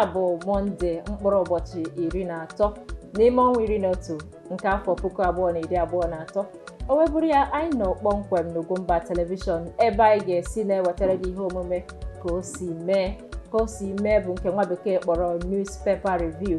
Taa bụ Mọnde, mkpụrụ ụbọchị 13 n'ime ọnwa 11 nke afọ 2023. O wee bụrụ ya, anyị nọ kpọmkwem n'Ugwumba Telivishọn, ebe anyị ga-esi na-ewetara gị ihe omume ka o si mee, ka o si mee, bụ nke nwa bekee kpọrọ newspaper review.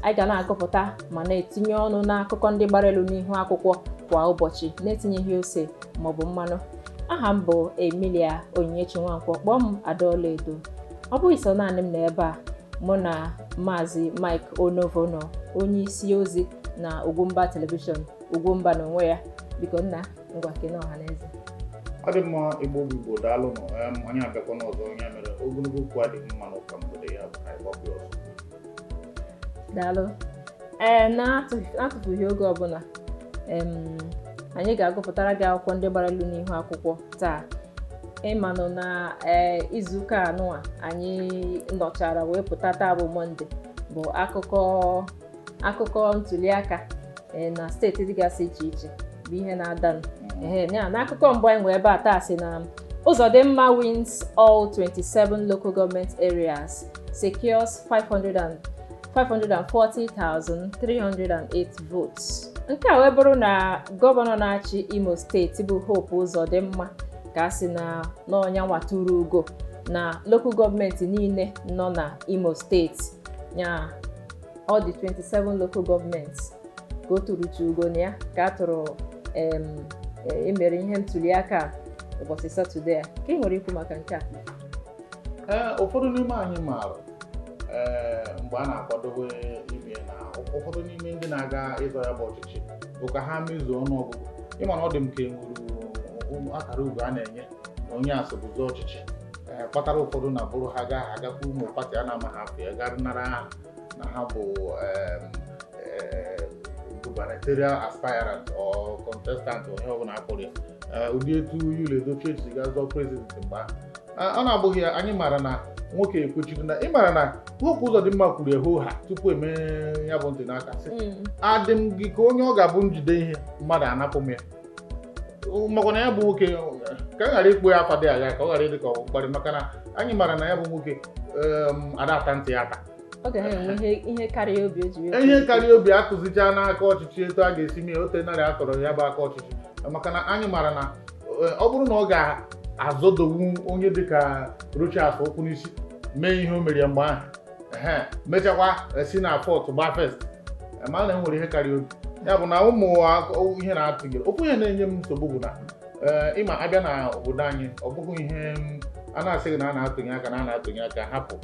Anyị ga na-agụpụta ma na-etinye ọnụ n'akụkọ ndị gbara elu n'ihu akwụkwọ kwa ụbọchị, na-etinyeghị ose maọbụ mmanụ. Aha m bụ Emilia Onyinyechi Nwankwọ, kpọọ m Adaọlaedo. Ọ bụghị sọ naanị m nọ ebe a, mụ na Maazị Mike Onovo nọ, onye isi ozi na Ugwumba Telivishọn, Ugwumba n'onwe ya. Biko nna, ngwa, kene ọha na eze. Ọ dị mma. Igbo bụ Igbo, daalụnụ. Anyị abịakwa n'ọzọ. Ya mere, ogologo okwu adịghị mma n'ụka mgbede, ya bụ ka anyị gbapụ ya ọsọ. Daalụ. Ee, na-atụfughị oge ọbụla, anyị ga-agụpụtara gị akwụkwọ ndị gbara elu n'ihu akwụkwọ taa. Ịmanụ na ee, izuụka anụa anyị nọchara wee pụta taa bụ Mọnde bụ akụkọ ntuliaka na steeti dịgasị iche iche bụ ihe na-adanụ. Ehe, ya n'akụkọ mbụ anyị nwee ebe a taa sị na Uzodimma wins all 27 local government areas, secures 500 and 540,308 votes. Nke a wee bụrụ na gọvanọ na-achị Imo Steeti bụ Hope Uzodimma ka a sị na n'ọnya nwatụrụ ugo na local gọọmenti niile nọ na Imo Steeti. Ya ọ dị 27 local gọọmenti ka o tụrụcha ugo na ya, ka a tụrụ emere ihe ntuli aka a ụbọchị Satọde a. Ka ị nwere ikwu maka nke a? Ee, ụfọdụ n'ime anyị maara, ee, mgbe a na-akwadobe ime na ụfọdụ n'ime ndị na-aga ịzọ ya bụ ọchịchị bụ ka ha mezuo ọnụọgụgụ. Ịma na ọ dị m ka e nwere akara ugo a na-enye na onye asobuzo ọchịchị, ee, kpatara ụfọdụ na bụrụ ha gaa agakwa ụmụ party a na-amaghị afọ ya gaa nara aha na ha bụ gubernatorial aspirant or contestant, onye ọbụla akpọrọ ya. Ụdị etu Yul Edochie si gaa zọọ president mgbe ahụ, ọ na-abụghị ya. Anyị maara na nwoke ekwechiri na ị maara na Hope Uzodimma kwuru eho ha tupu eme ya bụ ntị n'aka, sị, "Adị m gị ka onye ọ ga-abụ njide ihe mmadụ anapụ m ya." Makwa na ya bụ nwoke, ka a ghara ikpo ya afa dị agha, ka ọ ghara ịdị ka ọ mkparị, maka na anyị maara na ya bụ nwoke ada ata ntị ya ata. Ọ ga na-enwe ihe karịa obi o ji wee ihe karịa obi atụzicha n'aka ọchịchị etu a ga-esi mee ote narị atọrọ ya bụ aka ọchịchị, maka na anyị maara na ọ bụrụ na ọ ga-azọdowu onye dịka Rochas ụkwụ n'isi mee ihe o mere ya mgbe ahụ, ehe, mechakwa si na fourth gbaa first, ma na enwere ihe karịa obi ya bụ na ụmụ ihe na-atụgịrị ofu ihe na-enye m nsogbu bụ na, ee, ịma abịa na obodo anyị, ọ bụghị ihe a na-asị gị na a na-atụnye aka na a na-atụnye aka hapụ,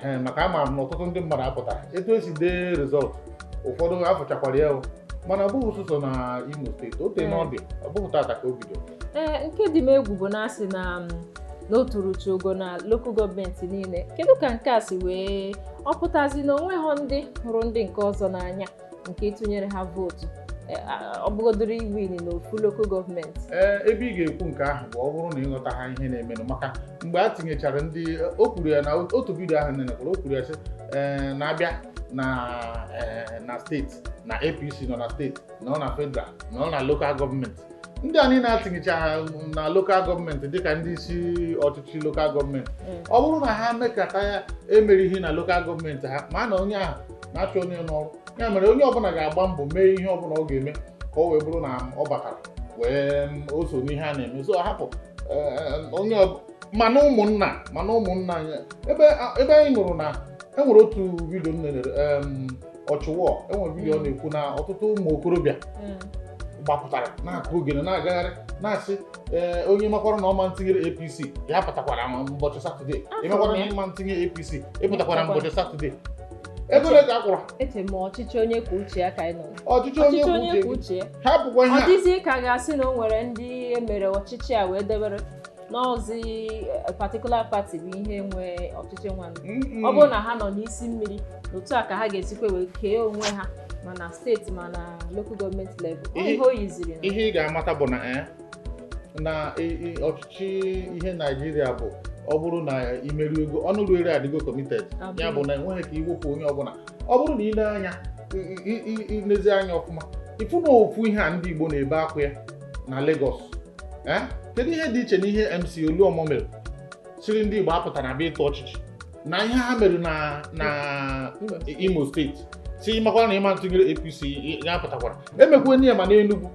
ee, maka ama m na ọtụtụ ndị mmadụ apụtara etu esi dee result, ụfọdụ afụchakwara ya o. Mana ọ bụghị sụsọ na Imo Steeti o tee na ọ dị, ọ bụghị tata ka o bido. Ee, nke dị m egwu bụ na asị na na o turuchi ugo na local gọọmenti niile. Kedu ka nke a si wee ọ pụtazi na onwe ha ndị hụrụ ndị nke ọzọ n'anya nke ịtụnyere ha vootu, ọ bụgodoro iwin n'ofu local gọọmenti? Ee, ebe ị ga-ekwu nke ahụ bụ ọ bụrụ na ịghọta ha ihe na-emenụ, maka mgbe a tinyechara ndị, o kwuru ya na otu vidiyo ahụ nenekwara, o kwuru ya sị, ee, na-abịa na, ee, na steeti na APC nọ na steeti, nọ na federal, nọ na local gọọmenti. Ndị a niile atinyecha na local gọọmenti dịka ndị isi ọchịchị local gọọmenti, ọ bụrụ na ha mekata ya emerighị na local gọọmenti ha, ma na onye ahụ na-achọ onye n'ọrụ ya mere, onye ọbụla ga-agba mbọ mee ihe ọbụla ọ ga-eme ka ọ wee bụrụ na ọ batara wee o so n'ihe a na-eme. So hapụ onye mana ụmụnna, mana ụmụnna anyị, ebe anyị nụrụ na enwere otu vidio m nenere, ọchụwọ, enwere vidio ọ na-ekwu na ọtụtụ ụmụ okorobịa gbapụtara na-akụ ogene, na-agagharị, na-asị, ee, onye makwara na ọma ntinyere APC ya pụtakwara ụbọchị Satọde. Ịmakwara na ịma ntinye APC, ịpụtakwara ụbọchị Satọde. Ego ole ka a kwụrụ? Eche m ọchịchị onye kwuo uche ya ka anyị nọ. Ọchịchị onye ọchịchị onye kwuo kwuo uche uche ya. Ha bụkwa ihe Ọ a. dịzie ka a ga-asị na o nwere ndị emere ọchịchị a wee debere n'ọzi particular party bụ ihe nwe ọchịchị nwanne. Ọ bụrụ na ha nọ n'isi mmiri, otu a ka ha ga-esikwa wee kee onwe ha, ma na steeti ma na local gọọmenti level. Ọ ihe o yiziri na Ihe ị ga-amata bụ na, na ọchịchị ihe Naijiria bụ ọ bụrụ na imeri ego ọnụ ruere adịgo committed. Ya bụ na enweghị ka iwepụ onye ọbụla. Ọ bụrụ na ị anya ilezi anya ọfụma, ịfụ na ofu ihe a ndị Igbo na-ebe akwa ya na Lagos, ee, kedu ihe dị iche n'ihe MC Oluomo mere siri ndị Igbo apụtara bịa ịtụ ọchịchị? Na ihe ha mere na Imo Steeti, si makwara na ịma ntụnyere APC ya pụtakwara, emekwa ya ma n'Enugu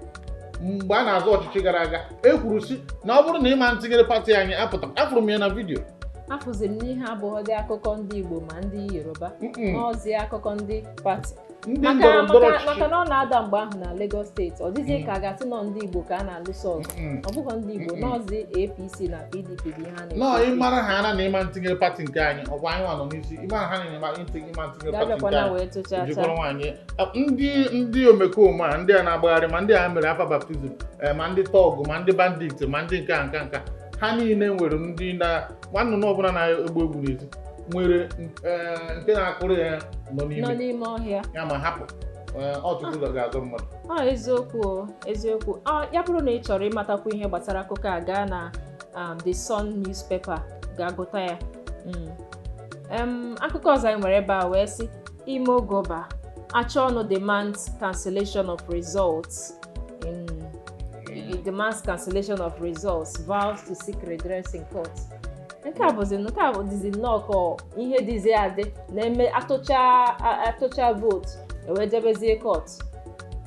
mgbe a na-azọ ọchịchị gara aga, e kwuru si na ọ bụrụ na ịma ntụnyere pati anyị apụta. Afụrụ m ya na vidiyo. Afụzi m n'ihe abụghị akụkọ ndị Igbo ma ndị Yoruba, n'ọzi akụkọ ndị pati ndị maka ndọrọ ndọrọ maka ọchịchị. Maka na ọ na-ada mgbe ahụ na Lagos Steeti, ọ dịzie ka a ga-asị nọ ndị Igbo ka a na-alụso ọgụ. Ọ bụghị ndị Igbo, nọọzi APC na PDP bụ ihe a nọọ na-ekwu. Ịmara ha ara na ịma ntinyere pati nke anyị, ọkwa anyị nwa nọ n'isi. Ịmara ha na ịma ntinyere pati nke ga-abịakwana anyị wee tụchaa jikọrọ nwaanyị ndị omekome a, ndị a na-agbagharị, ma ndị a mere afa baptism, ma ndị thug, ma ndị bandit, ma ndị nka nka nka, ha niile nwere ndị na nwanne ọbụla na-egbu egwu n'ezi nwere nke na-akụrụ ya nọ nọ n'ime n'ime ọhịa. Ya ma hapụ, ọtụtụ ga-azọ mmadụ. Ọ eziokwu o, eziokwu. Ọ ya bụrụ na ị chọrọ ịmatakwu ihe gbasara akụkọ a, gaa na The Sun newspaper, gaa gụta ya. Akụkọ ọzọ anyị nwere ebe a wee sị, Imo Goba Achọnụ demands cancellation of results in He demands cancellation of results, vows to seek redress in court. Nke a bụ dịzi nnọọ ka ihe dịzi adị na-eme, atụcha vootu, ewee jebezie court.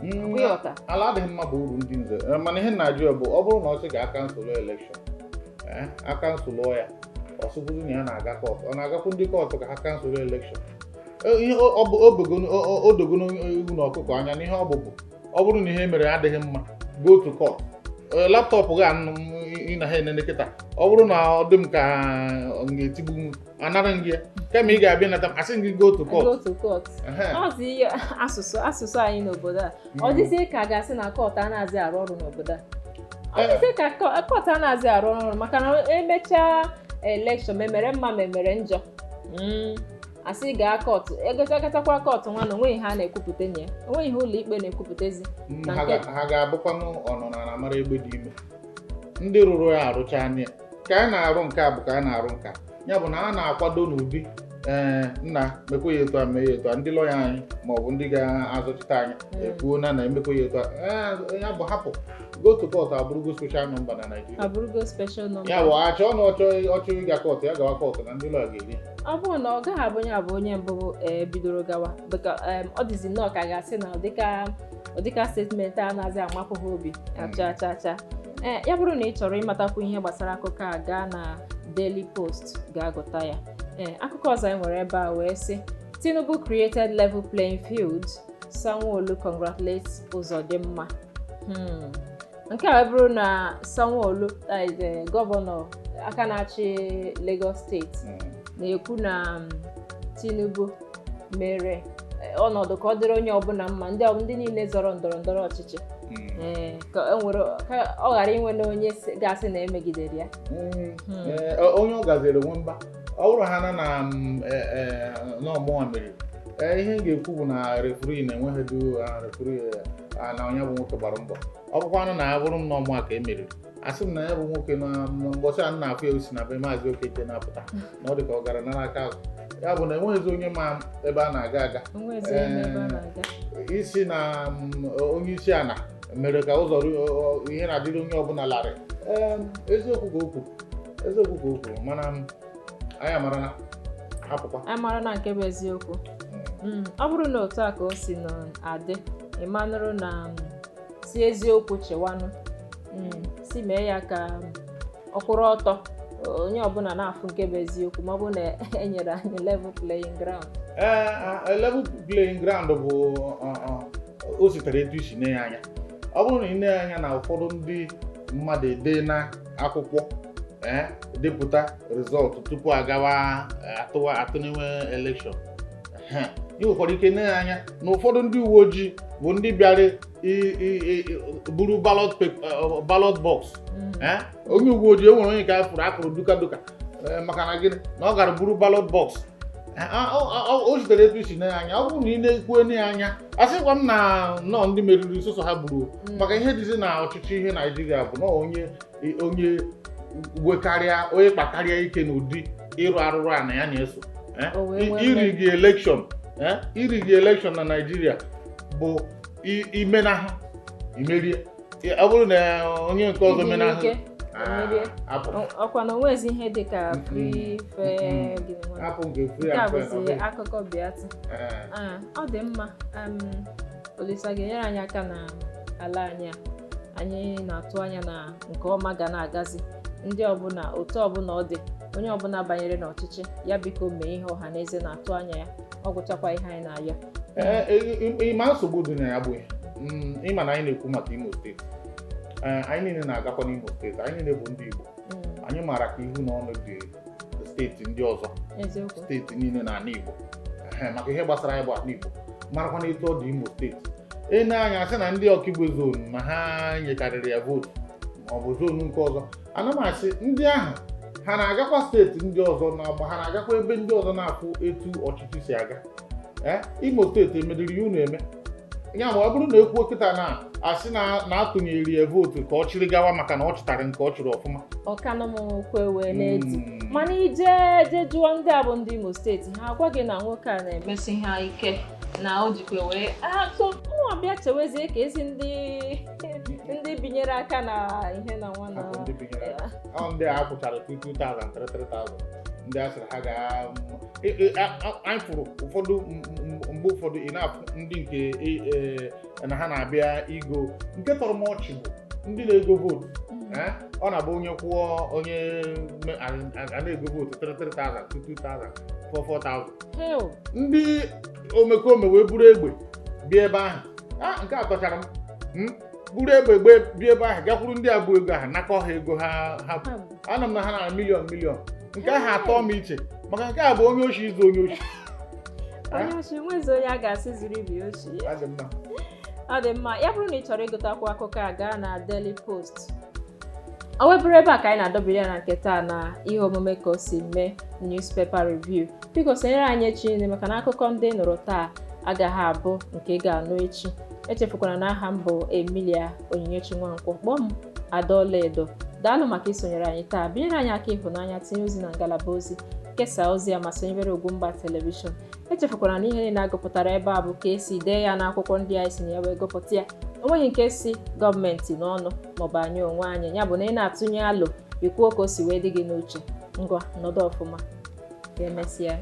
Ịghọta? Ala adịghị mma bụ uru ndị nze. Mana ihe na-ajụ ya bụ, ọ bụrụ na ọ sị ga acancelụ election, a cancelụọ ya, ọ sịkwuzi na ya na-aga court, ọ na-agakwu ndị court ka ha cancelụ election? Ihe ọ bụ o dogono ewu na ọkụkọ anya na ihe ọ bụ ọ bụrụ na ihe mere adịghị mma, go to court. Laptop gị anụ ị na ha enene kịta, ọ bụrụ na ọ dị m ka m ga-etigbu m, anara m gị ya, kama ị ga-abịa nata m, asị m gị go to court. Go to court. Ehe. Ọzi ihe asụsụ anyị n'obodo a, ọ dịzie ka a ga-asị na court anaghịzi arụ ọrụ n'obodo a. Ọ dịzie ka court anaghịzi arụ ọrụ, maka na emechaa election, memere mma memere njọ, asị gaa court, egochagatakwa court nwa na onweghị ihe a na-ekwupụta na ya, onweghị ihe ụlọ ikpe na-ekwupụtazi. Na Ha ga-abụkwanụ ọnọ na amara egbe dị ime. Ndị rụrụ ya arụcha anya ka a na-arụ nke a bụ ka a na-arụ nka ya bụ na a na-akwado n'ụdị ee nna mekwa ya etu a, mee ya etu a. Ndị lọya anyị ma ọ bụ ndị ga-azọchite anyị ekwuo na na emekwa ya etu a. Ee, ya bụ hapụ go to court abụrụgo special number na Naịjirịa. Abụrụgo special number. Ya bụ achọ na ọchọ ịga court, ya gawa court na ndị lọya ga-eri. Ọ bụrụ na ọ gaghị abụ onye abụ onye mbụ bidoro gawa bụka ọ dịzi nnọọ ka a ga-asị na ụdịka statement a anaghịzi amapụ ha obi acha cha cha. Ee, ya bụrụ na ị chọrọ ịmatakwu ihe gbasara akụkọ a, gaa na Daily Post, gaa gụta ya. Ee, akụkọ ọzọ anyị nwere ebe a wee sị, Tinubu created level playing field, Sanwo-Olu congratulates Uzodimma. Nke a wee bụrụ na Sanwo-Olu, that is, gọvanọ aka na-achị Lagos Steeti, na-ekwu na Tinubu mere ọnọdụ ka ọ dịrị onye ọbụla mma, ndị niile zọrọ ndọrọ ndọrọ ọchịchị, ee, ka e nwere ka ọ ghara inwe na onye ga-asị na emegidere ya. Ee, onye ọ gaziri onwe mba, ọ bụrụ ha na na ọmụnwa meriri, ee, ihe m ga-ekwu bụ na referee na-enweghị du referee na onye bụ nwoke gbara mbọ. Ọ bụkwanụ na abụrụ m na ọmụa ka e meriri, asị m na ya bụ nwoke na mbọchị a na-afụ ya osi na be Maazị Okeke na-apụta na ọ dị ka ọ gara nara aka azụ. Ya bụ na enweghịzi onye ma ebe a na-aga aga. Onwezi ebe a na-aga. Isi na onye isi ala mere ka ụzọ ihe na-adịrị onye ọbụla larịị. Ee, eziokwu ka o kwuru, eziokwu ka o kwuru, mana anyị amara na hapụkwa. Anyị mara na nke bụ eziokwu. Ọ bụrụ na otu a ka o si nọ adị, ị manụrụ na si eziokwu chịwanụ, si mee ya ka ọ kwụrụ ọtọ, onye ọbụla na-afụ nke bụ eziokwu, ma ọ bụrụ na e nyere anyị level playing ground. Ee, level playing ground bụ o sitere etu isi ne ya anya. Ọ bụrụ na ị nee anya na ụfọdụ ndị mmadụ ede na akwụkwọ, ee, depụta result tupu agawa atụwa atụnyewe election. Ehe, ị nwekwara ike nee anya na ụfọdụ ndị uwe ojii bụ ndị bịara buru ballot ballot box. Ee, onye uwe ojii, e nwere onye nke afụrụ akụrụ duka duka, maka na gịnị na ọ gara buru ballot box. O sitere etu isi nee anya. Ọ bụrụ na ị na-ekwu ne anya, a sịkwa m na nnọọ ndị meriri sọsọ ha gburu, maka ihe dịzi na ọchịchị ihe Naijiria bụ na onye wekarịa, onye kpakarịa ike n'ụdị ịrụ arụrụ a na ya na-eso. O wee nwee Irigi election, irigi election na Naijiria bụ imenahụ imerie. Ọ bụrụ na onye nke ọzọ Ịdị menahụ n'ike. Emerie. Apụ. Ọkwa na onwezi ihe dị ka free fair gịnị nwa. Apụ nke free Nke a and fair na ọ bụzi dịghị. akụkọ Biati. Ee. Ah, ọ dị mma. Olisa ga-enyere anyị aka na ala anyị a. Anyị na-atụ anya na nke ọma ga na-agazi. Ndị ọbụla, otu ọbụla ọ dị, onye ọbụla banyere n'ọchịchị ya, biko mee ihe ọha na eze na-atụ anya ya. Ọ gwụchakwa ihe anyị na-ayọ. Ee, ịma nsogbu dị na ya bụ ihe. Ịma na anyị na-ekwu maka Imo Steeti. Ee, anyị niile na-agakwa n'Imo Steeti, anyị niile bụ ndị Igbo. Anyị maara ka ihu na ọnụ dị steeti ndị ọzọ, steeti niile na ala Igbo. Ehe, maka ihe gbasara anyị bụ ala Igbo, marakwa na etu ọ dị Imo Steeti. E nee anya sị na ndị Ọkigwe zone na ha nyekarịrị ya vootu ma ọ bụ zone nke ọzọ. Ana m asị ndị ahụ, ha na-agakwa steeti ndị ọzọ na ha na-agakwa ebe ndị ọzọ na-afụ etu ọchịchị si aga? Ee, Imo Steeti emediri ya unu eme ya? Ma ọ bụrụ na ekwuo kịta na asị na na-atụnyere ya vootu ka ọ chịrị gawa, maka na ọ chịtara nke ọ chịrị ọfụma. Ọkanụ m kwe wee na-edi. Mana ije je jụọ ndị a bụ ndị Imo Steeti, ha agwa gị na nwoke a na-emesi ha ike, na o jikwa wee so mụnwa bịa chewezie ka ezi ndị binyere aka na ihe na nwa na Hapụ ndị binyere aka. Ọ ndị a kwụchara 2000, 3000, ndị a sịrị ha ga anyị fụrụ ụfọdụ mgbe ụfọdụ ị na-afụ ndị nke na ha na-abịa igo. Nke tọrọ m ọchị bụ ndị na-ego vootu. Ọ na-abụ onye kwụọ onye a na-ego vootu 3000, 2000, 4000. Hell. Ndị omekome wee buru egbe bịa ebe ahụ. A nke a tọchara m, buru egbe gbe bịa ebe ahụ, gakwuru ndị a bụ ego ahụ, nakọ ha ego ha. Ha anọ m na ha na million million. Nke ahụ atọ m iche, maka nke a bụ onye oshi izu onye oshi. Onye oshi nwezi onye a ga-asị zuru ibe oshi. Ọ dị mma. Ọ dị mma. Ya bụrụ na ị chọrọ ịgụtakwu akụkọ a, gaa na Daily Post. O webụrụ ebe a ka anyị na-adọbiri ya na nke taa na ihe omume Ka O Si Mee newspaper review. Biko sonyere anyị echi niile, maka na akụkọ ndị ị nụrụ taa agaghị abụ nke ị ga-anụ echi. Echefukwara na aha m bụ Emilia Onyinyechi Nwankwọ. Kpọọ m Adaọlaedo. Daalụ maka isonyere anyị taa. Binyere anyị aka ịhụnanya, tinye ozi na ngalaba ozi, kesaa ozi ya, ma sonyebere Ugwumba Television. Echefukwara na ihe niile agụpụtara ebe a bụ ka esi dee ya n'akwụkwọ ndị anyị si na ya wee gụpụta ya. Enweghị nke si gọọmenti n'ọnụ maọbụ anyị onwe anyị. Ya bụ na ị na-atụnye alụ, ikwuo ka o si wee dị gị n'uche. Ngwa, nọdụ ọfụma, ka emesịa.